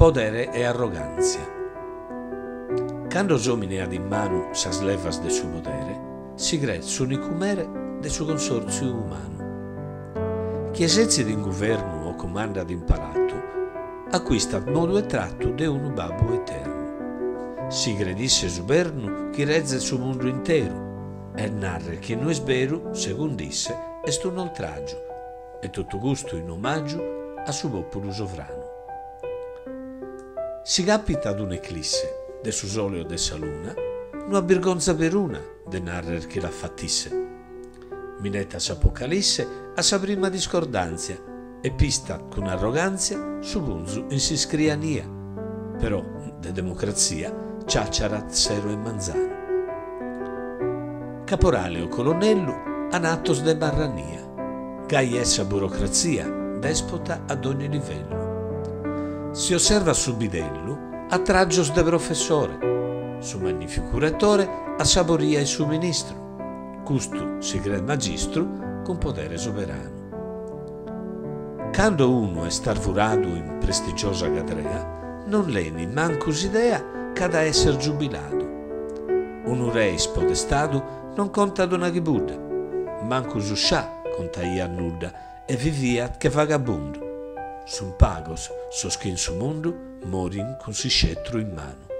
Podere e arrogàntzia. Cando s'òmine at in manu sas levas de su podere, si creet s'ùnicu mere de su consòrtziu umanu. Chie setzit in guvernu o cumandat in palatu, acuistat modu e tratu de unu babbu eternu. Si creet isse supernu chi rezet su mundu interu, e narrer chi no est beru, segund'isse, est un'oltràgiu, e totu custu in omàgiu a su pòpulu sovranu. Si capitat un'eclisse de su sole o de sa luna, no at birgonza peruna de narrer chi l'at fat'isse. Minetat s'apocalisse a sa prima discordàntzia e pistat cun arrogàntzia su punzu in s'iscriania, però de democratzia ciàciarat sero e manzanu. Caporale o colonnellu an atos de marrania, gai est sa burocratzia, dèspota a dogni livellu. Si osservat su bidellu at tràgios de professore, su magnificu retore at sa poria 'e su ministru, Custu si creet magistru cun podere soberanu. Cando unu est arvuradu in prestigiosa cadrea, non l'enit mancu s'idea ch'at a esser giubiladu. Unu re ispodestadu non contat una chibudda, mancu su scià contaiat nudda e viviat che vagabundu. Sun pagos sos chi in su mundu morin cun s'iscetru in manu.